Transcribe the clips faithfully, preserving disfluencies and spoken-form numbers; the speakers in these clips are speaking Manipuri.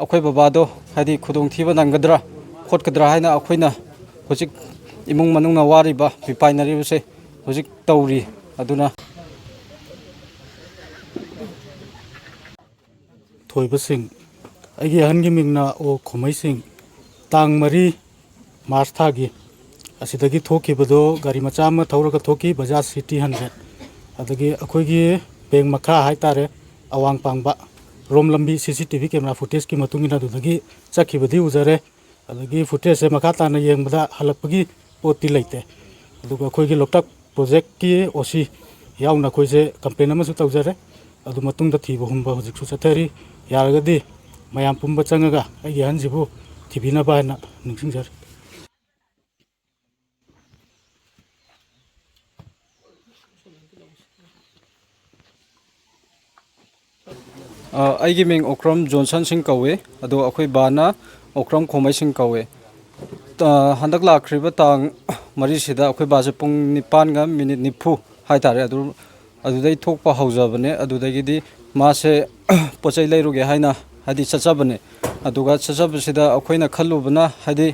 ꯑꯩꯈꯣꯏ ꯕꯕꯥꯗꯣ ꯍꯥꯏꯗꯤ ꯈꯨꯗꯣꯡꯊꯤꯕ ꯅꯪꯒꯗ꯭ꯔꯥ ꯈꯣꯠꯀꯗ꯭ꯔꯥ ꯍꯥꯏꯅ ꯑꯩꯈꯣꯏꯅ ꯍꯧꯖꯤꯛ ꯏꯃꯨꯡ ꯃꯅꯨꯡꯅ ꯋꯥꯔꯤꯕ, ꯃꯤꯄꯥꯏꯅꯔꯤꯕꯁꯦ ꯍꯧꯖꯤꯛ ꯇꯧꯔꯤ꯫ ꯑꯗꯨꯅ ꯊꯣꯏꯕꯁꯤꯡ, ꯑꯩꯒꯤ ꯑꯍꯟꯒꯤ ꯃꯤꯡꯅ ꯑꯣ ꯈꯣꯃꯩꯁꯤꯡ, ꯇꯥꯡ ꯃꯔꯤ ꯃꯥꯔꯆ ꯊꯥꯒꯤ ꯑꯁꯤꯗꯒꯤ ꯊꯣꯛꯈꯤꯕꯗꯣ ꯒꯥꯔꯤ ꯃꯆꯥ ꯑꯃ ꯊꯧꯔꯒ ꯊꯣꯛꯈꯤ, ꯕꯖꯥꯖ ꯁꯤꯇꯤ ꯍꯟꯗ꯭ꯔꯦꯠ꯫ ꯑꯗꯒꯤ ꯑꯩꯈꯣꯏꯒꯤ ꯕꯦꯡ ꯃꯈꯥ ꯍꯥꯏꯇꯥꯔꯦ, ꯑꯋꯥꯡ ꯄꯥꯡꯕ ꯔꯣꯝ ꯂꯝꯕꯤ ꯁꯤ ꯁꯤ ꯇꯤ ꯚꯤ ꯀꯦꯃꯦꯔꯥ ꯐꯨꯇꯦꯖꯀꯤ ꯃꯇꯨꯡ ꯏꯟꯅ ꯑꯗꯨꯗꯒꯤ ꯆꯠꯈꯤꯕꯗꯤ ꯎꯖꯔꯦ꯫ ꯑꯗꯒꯤ ꯐꯨꯇꯦꯖꯁꯦ ꯃꯈꯥ ꯇꯥꯅ ꯌꯦꯡꯕꯗ ꯍꯜꯂꯛꯄꯒꯤ ꯄꯣꯠꯇꯤ ꯂꯩꯇꯦ꯫ ꯑꯗꯨꯒ ꯑꯩꯈꯣꯏꯒꯤ ꯂꯣꯛꯇꯥꯛ ꯄ꯭ꯔꯣꯖꯦꯛꯀꯤ ꯑꯣ ꯁꯤ ꯌꯥꯎꯅ ꯑꯩꯈꯣꯏꯁꯦ ꯀꯝꯄ꯭ꯂꯦꯟ ꯑꯃꯁꯨ ꯇꯧꯖꯔꯦ꯫ ꯑꯗꯨ ꯃꯇꯨꯡꯗ ꯊꯤꯕ ꯍꯨꯝꯕ ꯍꯧꯖꯤꯛꯁꯨ ꯆꯠꯊꯔꯤ꯫ ꯌꯥꯔꯒꯗꯤ ꯃꯌꯥꯝ ꯄꯨꯝꯕ ꯆꯪꯉꯒ ꯑꯩꯒꯤ ꯑꯍꯟꯁꯤꯕꯨ ꯊꯤꯕꯤꯅꯕ ꯍꯥꯏꯅ ꯅꯤꯡꯁꯤꯡꯖꯔꯤ꯫ ꯑ, ꯑꯩꯒꯤ ꯃꯤꯡ ꯑꯣꯀ꯭ꯔꯝ ꯖꯣꯟꯁꯟ ꯁꯤꯡ ꯀꯧꯏ꯫ ꯑꯗꯣ ꯑꯩꯈꯣꯏ ꯕꯥꯅ ꯑꯣꯀ꯭ꯔꯝ ꯈꯣꯃꯩ ꯁꯤꯡ ꯀꯧꯏ꯫ ꯑ, ꯍꯟꯗꯛ ꯂꯥꯛꯈ꯭ꯔꯤꯕ ꯇꯥꯡ ꯃꯔꯤꯁꯤꯗ ꯑꯩꯈꯣꯏ ꯕꯥꯁꯦ ꯄꯨꯡ ꯅꯤꯄꯥꯟꯒ ꯃꯤꯅꯤꯠ ꯅꯤꯐꯨ ꯍꯥꯏꯇꯥꯔꯦ, ꯑꯗꯨ, ꯑꯗꯨꯗꯩ ꯊꯣꯛꯄ ꯍꯧꯖꯕꯅꯦ꯫ ꯑꯗꯨꯗꯒꯤꯗꯤ ꯃꯥꯁꯦ ꯄꯣꯠ ꯆꯩ ꯂꯩꯔꯨꯒꯦ ꯍꯥꯏꯅ ꯍꯥꯏꯗꯤ ꯆꯠꯆꯕꯅꯦ꯫ ꯑꯗꯨꯒ ꯆꯠꯆꯕꯁꯤꯗ ꯑꯩꯈꯣꯏꯅ ꯈꯜꯂꯨꯕꯅ ꯍꯥꯏꯗꯤ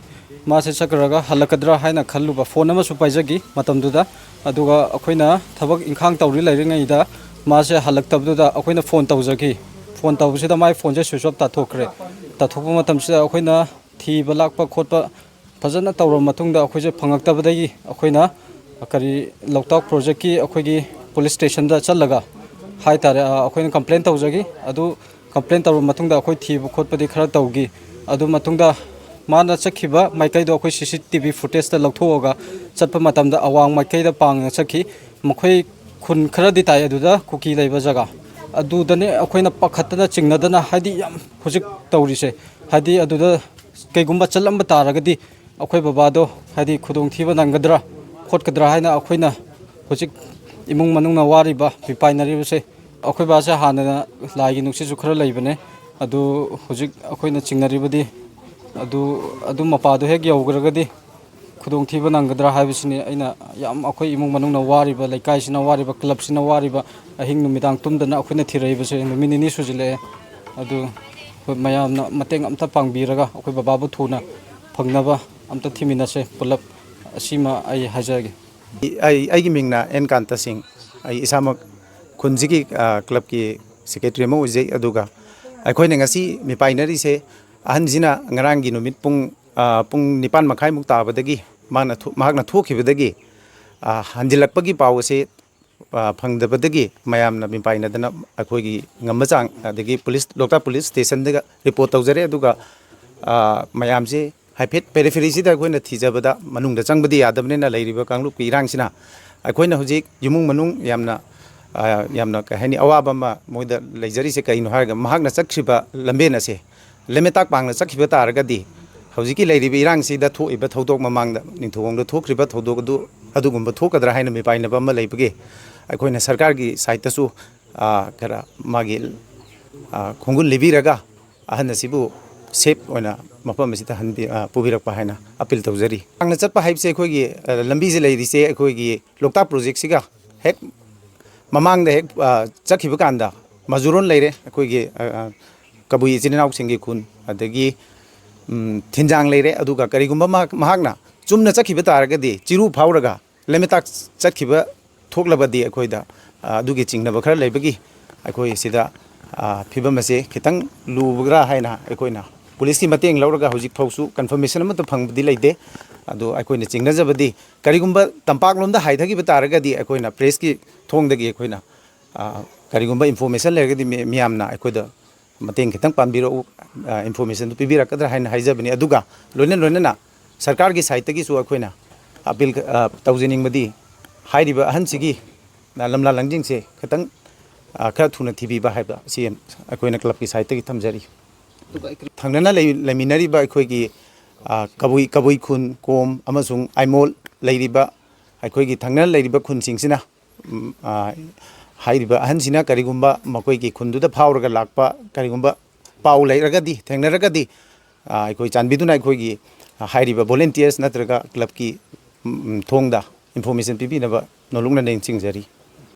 ꯃꯥꯁꯦ ꯆꯠꯈ꯭ꯔꯒ ꯍꯜꯂꯛꯀꯗ꯭ꯔꯥ ꯍꯥꯏꯅ ꯈꯜꯂꯨꯕ, ꯐꯣꯟ ꯑꯃꯁꯨ ꯄꯥꯏꯖꯈꯤ ꯃꯇꯝꯗꯨꯗ꯫ ꯑꯗꯨꯒ ꯑꯩꯈꯣꯏꯅ ꯊꯕꯛ ꯏꯪꯈꯥꯡ ꯇꯧꯔꯤ ꯂꯩꯔꯤꯉꯩꯗ ꯃꯥꯁꯦ ꯍꯜꯂꯛꯇꯕꯗꯨꯗ ꯑꯩꯈꯣꯏꯅ ꯐꯣꯟ ꯇꯧꯖꯈꯤ꯫ ꯐꯣꯟ ꯇꯧꯕꯁꯤꯗ ꯃꯥꯏ ꯐꯣꯟꯁꯦ ꯁ꯭ꯋꯤꯆ ꯑꯣꯐ ꯇꯥꯊꯣꯛꯈ꯭ꯔꯦ꯫ ꯇꯥꯊꯣꯛꯄ ꯃꯇꯝꯁꯤꯗ ꯑꯩꯈꯣꯏꯅ ꯊꯤꯕ ꯂꯥꯛꯄ ꯈꯣꯠꯄ ꯐꯖꯅ ꯇꯧꯔꯕ ꯃꯇꯨꯡꯗ ꯑꯩꯈꯣꯏꯁꯦ ꯐꯪꯉꯛꯇꯕꯗꯒꯤ ꯑꯩꯈꯣꯏꯅ ꯀꯔꯤ ꯂꯣꯛꯇꯥꯛ ꯄ꯭ꯔꯣꯖꯦꯛꯀꯤ ꯑꯩꯈꯣꯏꯒꯤ ꯄꯨꯂꯤꯁ ꯁ꯭ꯇꯦꯁꯟꯗ ꯆꯠꯂꯒ ꯍꯥꯏꯇꯥꯔꯦ, ꯑ, ꯑꯩꯈꯣꯏꯅ ꯀꯝꯄ꯭ꯂꯦꯟ ꯇꯧꯖꯈꯤ꯫ ꯑꯗꯨ ꯀꯝꯄ꯭ꯂꯦꯟ ꯇꯧꯔꯕ ꯃꯇꯨꯡꯗ ꯑꯩꯈꯣꯏ ꯊꯤꯕ ꯈꯣꯠꯄꯗꯤ ꯈꯔ ꯇꯧꯈꯤ꯫ ꯑꯗꯨ ꯃꯇꯨꯡꯗ ꯃꯥꯅ ꯆꯠꯈꯤꯕ ꯃꯥꯏꯀꯩꯗꯣ ꯑꯩꯈꯣꯏ ꯁꯤ ꯁꯤ ꯇꯤ ꯚꯤ ꯐꯨꯇꯦꯖꯇ ꯂꯧꯊꯣꯛꯑꯒ ꯆꯠꯄ ꯃꯇꯝꯗ ꯑꯋꯥꯡ ꯃꯥꯏꯀꯩꯗ ꯄꯥꯡꯅ ꯆꯠꯈꯤ꯫ ꯃꯈꯣꯏ ꯈꯨꯟ ꯈꯔꯗꯤ ꯇꯥꯏ ꯑꯗꯨꯗ ꯀꯨꯀꯤ ꯂꯩꯕ ꯖꯒꯥ꯫ ꯑꯗꯨꯗꯅꯦ ꯑꯩꯈꯣꯏꯅ ꯄꯥꯈꯠꯇꯅ ꯆꯤꯡꯅꯗꯅ ꯍꯥꯏꯗꯤ ꯌꯥꯝ ꯍꯧꯖꯤꯛ ꯇꯧꯔꯤꯁꯦ꯫ ꯍꯥꯏꯗꯤ ꯑꯗꯨꯗ ꯀꯩꯒꯨꯝꯕ ꯆꯠꯂꯝꯕ ꯇꯥꯔꯒꯗꯤ ꯑꯩꯈꯣꯏ ꯕꯕꯥꯗꯣ ꯍꯥꯏꯗꯤ ꯈꯨꯗꯣꯡꯊꯤꯕ ꯅꯪꯒꯗ꯭ꯔꯥ ꯈꯣꯠꯀꯗ꯭ꯔꯥ ꯍꯥꯏꯅ ꯑꯩꯈꯣꯏꯅ ꯍꯧꯖꯤꯛ ꯏꯃꯨꯡ ꯃꯅꯨꯡꯅ ꯋꯥꯔꯤꯕ, ꯃꯤꯄꯥꯏꯅꯔꯤꯕꯁꯦ꯫ ꯑꯩꯈꯣꯏ ꯕꯥꯁꯦ ꯍꯥꯟꯅꯅ ꯂꯥꯏꯒꯤ ꯅꯨꯡꯁꯤꯠꯁꯨ ꯈꯔ ꯂꯩꯕꯅꯦ꯫ ꯑꯗꯨ ꯍꯧꯖꯤꯛ ꯑꯩꯈꯣꯏꯅ ꯆꯤꯡꯅꯔꯤꯕꯗꯤ ꯑꯗꯨ, ꯑꯗꯨ ꯃꯄꯥꯗꯣ ꯍꯦꯛ ꯌꯧꯈ꯭ꯔꯒꯗꯤ ꯈꯨꯗꯣꯡꯊꯤꯕ ꯅꯪꯒꯗ꯭ꯔꯥ ꯍꯥꯏꯕꯁꯤꯅꯤ ꯑꯩꯅ ꯌꯥꯝ, ꯑꯩꯈꯣꯏ ꯏꯃꯨꯡ ꯃꯅꯨꯡꯅ ꯋꯥꯔꯤꯕ, ꯂꯩꯀꯥꯏꯁꯤꯅ ꯋꯥꯔꯤꯕ, ꯀ꯭ꯂꯕꯁꯤꯅ ꯋꯥꯔꯤꯕ, ꯑꯍꯤꯡ ꯅꯨꯃꯤꯗꯥꯡ ꯇꯨꯝꯗꯅ ꯑꯩꯈꯣꯏꯅ ꯊꯤꯔꯛꯏꯕꯁꯦ ꯅꯨꯃꯤꯠ ꯅꯤꯅꯤ ꯁꯨꯖꯤꯜꯂꯛꯑꯦ꯫ ꯑꯗꯨ ꯑꯩꯈꯣꯏ ꯃꯌꯥꯝꯅ ꯃꯇꯦꯡ ꯑꯝꯇ ꯄꯥꯡꯕꯤꯔꯒ ꯑꯩꯈꯣꯏ ꯕꯕꯥꯕꯨ ꯊꯨꯅ ꯐꯪꯅꯕ ꯑꯝꯇ ꯊꯤꯃꯤꯟꯅꯁꯦ ꯄꯨꯂꯞ꯫ ꯑꯁꯤꯃ ꯑꯩ ꯍꯥꯏꯖꯔꯒꯦ꯫ ꯑꯩ, ꯑꯩꯒꯤ ꯃꯤꯡꯅ ꯑꯦꯟ ꯀꯥꯟꯇ ꯁꯤꯡ꯫ ꯑꯩ ꯏꯁꯥꯃꯛ ꯈꯨꯟꯁꯤꯒꯤ, ꯑ, ꯀ꯭ꯂꯕꯀꯤ ꯁꯦꯀ꯭ꯔꯦꯇꯔꯤ ꯑꯃ ꯑꯣꯏꯖꯩ꯫ ꯑꯗꯨꯒ ꯑꯩꯈꯣꯏꯅ ꯉꯁꯤ ꯃꯤꯄꯥꯏꯅꯔꯤꯁꯦ, ꯑꯍꯟꯁꯤꯅ ꯉꯔꯥꯡꯒꯤ ꯅꯨꯃꯤꯠ ꯄꯨꯡ, ꯑ, ꯄꯨꯡ ꯅꯤꯄꯥꯟ ꯃꯈꯥꯏꯃꯨꯛ ꯇꯥꯕꯗꯒꯤ ꯃꯥꯅ ꯊꯣ-, ꯃꯍꯥꯛꯅ ꯊꯣꯛꯈꯤꯕꯗꯒꯤ, ꯑ, ꯍꯟꯖꯤꯜꯂꯛꯄꯒꯤ ꯄꯥꯎ ꯑꯁꯤ, ꯑ, ꯐꯪꯗꯕꯗꯒꯤ ꯃꯌꯥꯝꯅ ꯃꯤꯄꯥꯏꯅꯗꯅ ꯑꯩꯈꯣꯏꯒꯤ ꯉꯝꯕ ꯆꯥꯡ, ꯑꯗꯒꯤ ꯄꯨꯂꯤꯁ, ꯂꯣꯛꯇꯥꯛ ꯄꯨꯂꯤꯁ ꯁ꯭ꯇꯦꯁꯟꯗꯒ ꯔꯤꯄꯣꯔꯠ ꯇꯧꯖꯔꯦ꯫ ꯑꯗꯨꯒ, ꯑ, ꯃꯌꯥꯝꯁꯦ ꯍꯥꯏꯐꯦꯠ ꯄꯦꯔꯤꯐꯦꯔꯤꯁꯤꯗ ꯑꯩꯈꯣꯏꯅ ꯊꯤꯖꯕꯗ, ꯃꯅꯨꯡꯗ ꯆꯪꯕꯗꯤ ꯌꯥꯗꯕꯅꯤꯅ, ꯂꯩꯔꯤꯕ ꯀꯥꯡꯂꯨꯞꯀꯤ ꯏꯔꯥꯡꯁꯤꯅ ꯑꯩꯈꯣꯏꯅ ꯍꯧꯖꯤꯛ ꯏꯃꯨꯡ ꯃꯅꯨꯡ ꯌꯥꯝꯅ, ꯑ, ꯌꯥꯝꯅ, ꯀꯩ ꯍꯥꯏꯅꯤ, ꯑꯋꯥꯕ ꯑꯃ ꯃꯣꯏꯗ ꯂꯩꯖꯔꯤꯁꯦ ꯀꯩꯅꯣ ꯍꯥꯏꯔꯒ, ꯃꯍꯥꯛꯅ ꯆꯠꯈ꯭ꯔꯤꯕ ꯂꯝꯕꯦꯟ ꯑꯁꯦ ꯂꯩꯃꯦꯇꯥꯛ ꯄꯥꯡꯅ ꯆꯠꯈꯤꯕ ꯇꯥꯔꯒꯗꯤ, ꯍꯧꯖꯤꯛꯀꯤ ꯂꯩꯔꯤꯕ ꯏꯔꯥꯡꯁꯤꯗ ꯊꯣꯛꯏꯕ ꯊꯧꯗꯣꯛ, ꯃꯃꯥꯡꯗ ꯅꯤꯡꯊꯧꯈꯣꯡꯗ ꯊꯣꯛꯈ꯭ꯔꯤꯕ ꯊꯧꯗꯣꯛ ꯑꯗꯨ, ꯑꯗꯨꯒꯨꯝꯕ ꯊꯣꯛꯀꯗ꯭ꯔꯥ ꯍꯥꯏꯅ ꯃꯤꯄꯥꯏꯅꯕ ꯑꯃ ꯂꯩꯕꯒꯤ, ꯑꯩꯈꯣꯏꯅ ꯁꯔꯀꯥꯔꯒꯤ ꯁꯥꯏꯠꯇꯁꯨ, ꯑ, ꯈꯔ ꯃꯥꯒꯤ, ꯑ, ꯈꯣꯡꯒꯨꯜ ꯂꯤꯕꯤꯔꯒ ꯑꯍꯟ ꯑꯁꯤꯕꯨ ꯁꯦꯐ ꯑꯣꯏꯅ ꯃꯐꯝ ꯑꯁꯤꯗ ꯍꯟꯕꯤ-, ꯑ, ꯄꯨꯕꯤꯔꯛꯄ ꯍꯥꯏꯅ ꯑꯄꯤꯜ ꯇꯧꯖꯔꯤ꯫ ꯁꯥꯡꯅ ꯆꯠꯄ ꯍꯥꯏꯕꯁꯦ ꯑꯩꯈꯣꯏꯒꯤ, ꯑ, ꯂꯝꯕꯤꯁꯦ ꯂꯩꯔꯤꯁꯦ ꯑꯩꯈꯣꯏꯒꯤ ꯂꯣꯛꯇꯥꯛ ꯄ꯭ꯔꯣꯖꯦꯛꯁꯤꯒ ꯍꯦꯛ ꯃꯃꯥꯡꯗ ꯍꯦꯛ, ꯑ, ꯆꯠꯈꯤꯕ ꯀꯥꯟꯗ ꯃꯖꯨꯔꯣꯟ ꯂꯩꯔꯦ, ꯑꯩꯈꯣꯏꯒꯤ, ꯑ, ꯑ, ꯀꯕꯨꯏ ꯏꯆꯤꯟ ꯏꯅꯥꯎꯁꯤꯡꯒꯤ ꯈꯨꯟ, ꯑꯗꯒꯤ, ꯎꯝ, ꯊꯤꯟꯖꯥꯡ ꯂꯩꯔꯦ꯫ ꯑꯗꯨꯒ ꯀꯔꯤꯒꯨꯝꯕ ꯃꯍꯥꯛ-, ꯃꯍꯥꯛꯅ ꯆꯨꯝꯅ ꯆꯠꯈꯤꯕ ꯇꯥꯔꯒꯗꯤ, ꯆꯤꯔꯨ ꯐꯥꯎꯔꯒ ꯂꯩꯃꯦꯇꯥꯛ ꯆꯠꯈꯤꯕ ꯊꯣꯛꯂꯕꯗꯤ, ꯑꯩꯈꯣꯏꯗ, ꯑ, ꯑꯗꯨꯒꯤ ꯆꯤꯡꯅꯕ ꯈꯔ ꯂꯩꯕꯒꯤ, ꯑꯩꯈꯣꯏ ꯁꯤꯗ, ꯑ, ꯐꯤꯕꯝ ꯑꯁꯦ ꯈꯤꯇꯪ ꯂꯨꯕ꯭ꯔꯥ ꯍꯥꯏꯅ ꯑꯩꯈꯣꯏꯅ ꯄꯨꯂꯤꯁꯀꯤ ꯃꯇꯦꯡ ꯂꯧꯔꯒ ꯍꯧꯖꯤꯛ ꯐꯥꯎꯁꯨ ꯀꯟꯐꯔꯃꯦꯁꯟ ꯑꯃꯠꯇ ꯐꯪꯕꯗꯤ ꯂꯩꯇꯦ꯫ ꯑꯗꯣ ꯑꯩꯈꯣꯏꯅ ꯆꯤꯡꯅꯖꯕꯗꯤ, ꯀꯔꯤꯒꯨꯝꯕ ꯇꯝꯄꯥꯛꯂꯣꯝꯗ ꯍꯥꯏꯊꯈꯤꯕ ꯇꯥꯔꯒꯗꯤ, ꯑꯩꯈꯣꯏꯅ ꯄ꯭ꯔꯦꯁꯀꯤ ꯊꯣꯡꯗꯒꯤ ꯑꯩꯈꯣꯏꯅ, ꯑ, ꯀꯔꯤꯒꯨꯝꯕ ꯏꯟꯐꯣꯔꯃꯦꯁꯟ ꯂꯩꯔꯒꯗꯤ ꯃꯤ-, ꯃꯤꯌꯥꯝꯅ ꯑꯩꯈꯣꯏꯗ ꯃꯇꯦꯡ ꯈꯤꯇꯪ ꯄꯥꯡꯕꯤꯔꯛꯎ, ꯑ, ꯏꯟꯐꯣꯔꯃꯦꯁꯟꯗꯨ ꯄꯤꯕꯤꯔꯛꯀꯗ꯭ꯔꯥ ꯍꯥꯏꯅ ꯍꯥꯏꯖꯕꯅꯤ꯫ ꯑꯗꯨꯒ ꯂꯣꯏꯅ ꯂꯣꯏꯅꯅ ꯁꯔꯀꯥꯔꯒꯤ ꯁꯥꯏꯠꯇꯒꯤꯁꯨ ꯑꯩꯈꯣꯏꯅ ꯑꯄꯤꯜ, ꯑ, ꯇꯧꯖꯅꯤꯡꯕꯗꯤ, ꯍꯥꯏꯔꯤꯕ ꯑꯍꯟꯁꯤꯒꯤ, ꯑ, ꯂꯝꯂꯥ ꯂꯝꯖꯦꯟꯁꯦ ꯈꯤꯇꯪ, ꯑ, ꯈꯔ ꯊꯨꯅ ꯊꯤꯕꯤꯕ ꯍꯥꯏꯕ ꯑꯁꯤ ꯑꯩꯈꯣꯏꯅ ꯀ꯭ꯂꯕꯀꯤ ꯁꯥꯏꯠꯇꯒꯤ ꯊꯝꯖꯔꯤ꯫ ꯊꯪꯅꯅ ꯂꯩ-, ꯂꯩꯃꯤꯟꯅꯔꯤꯕ ꯑꯩꯈꯣꯏꯒꯤ, ꯑ, ꯀꯕꯨꯏ, ꯀꯕꯨꯏ ꯈꯨꯟ, ꯀꯣꯝ ꯑꯃꯁꯨꯡ ꯑꯥꯏꯃꯣꯜ ꯂꯩꯔꯤꯕ ꯑꯩꯈꯣꯏꯒꯤ ꯊꯪꯅꯅ ꯂꯩꯔꯤꯕ ꯈꯨꯟꯁꯤꯡꯁꯤꯅ, ꯎꯝ, ꯑ, ꯍꯥꯏꯔꯤꯕ ꯑꯍꯟꯁꯤꯅ ꯀꯔꯤꯒꯨꯝꯕ ꯃꯈꯣꯏꯒꯤ ꯈꯨꯟꯗꯨꯗ ꯐꯥꯎꯔꯒ ꯂꯥꯛꯄ ꯀꯔꯤꯒꯨꯝꯕ ꯄꯥꯎ ꯂꯩꯔꯒꯗꯤ, ꯊꯦꯡꯅꯔꯒꯗꯤ, ꯑ, ꯑꯩꯈꯣꯏ ꯆꯥꯟꯕꯤꯗꯨꯅ ꯑꯩꯈꯣꯏꯒꯤ, ꯑ, ꯍꯥꯏꯔꯤꯕ ꯚꯣꯂꯨꯟꯇꯤꯌꯔꯁ ꯅꯠꯇ꯭ꯔꯒ ꯀ꯭ꯂꯕꯀꯤ, ꯎꯝ, ꯎꯝ, ꯊꯣꯡꯗ ꯏꯟꯐꯣꯔꯃꯦꯁꯟ ꯄꯤꯕꯤꯅꯕ ꯅꯣꯂꯨꯛꯅ ꯅꯤꯡꯁꯤꯡꯖꯔꯤ꯫